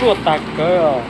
Ruaj tag kawg os.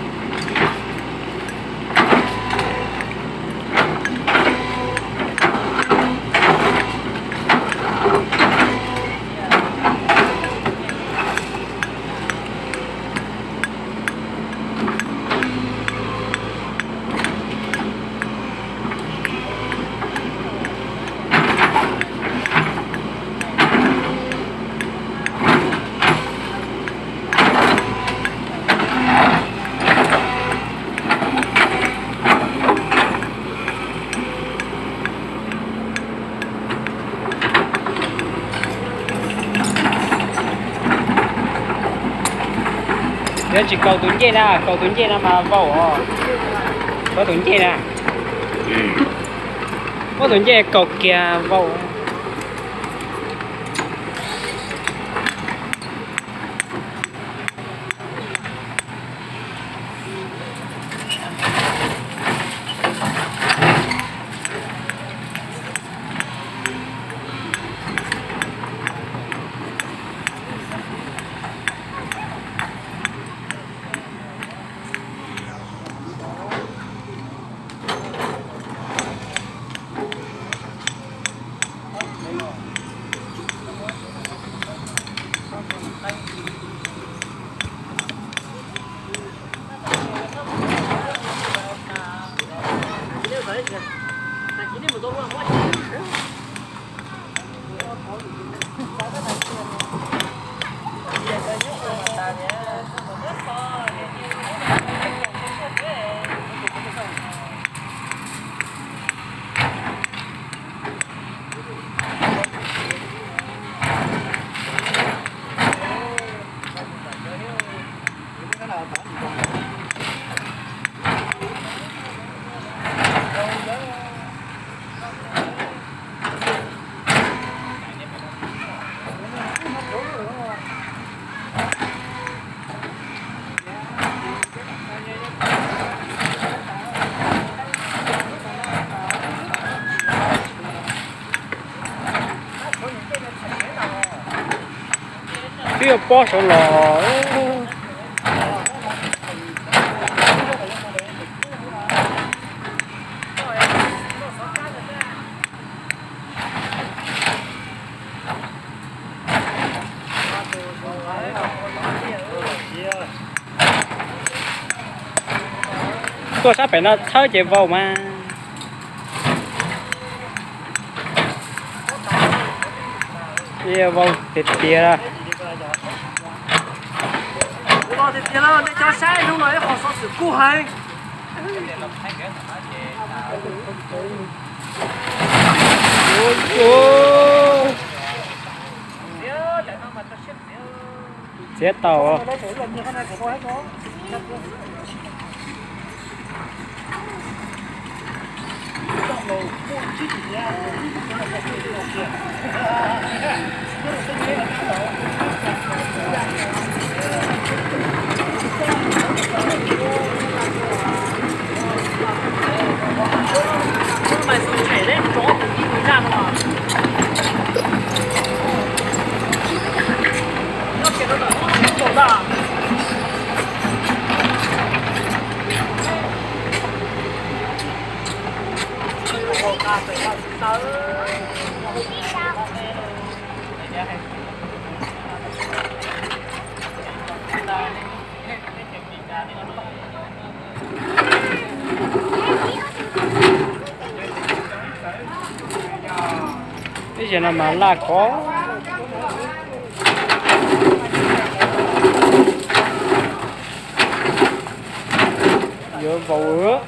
Yog tsis kaus tus ncej na, kaus tus ncej no mas vau os. Kaus tus ncej na. Muab tus ncej kaus kiag vau. Twb yuav pob saud los. Tuaj sab pem no txhawb ces vau mas. Vau tiag tiag. Tiag tiag, nej cov saib hnub no ib qho xov xwm kub heev. Txiav tau. Ib zaug no mas laj kov. Yuav vau,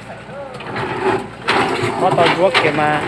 qhov tau yuav kiag mas.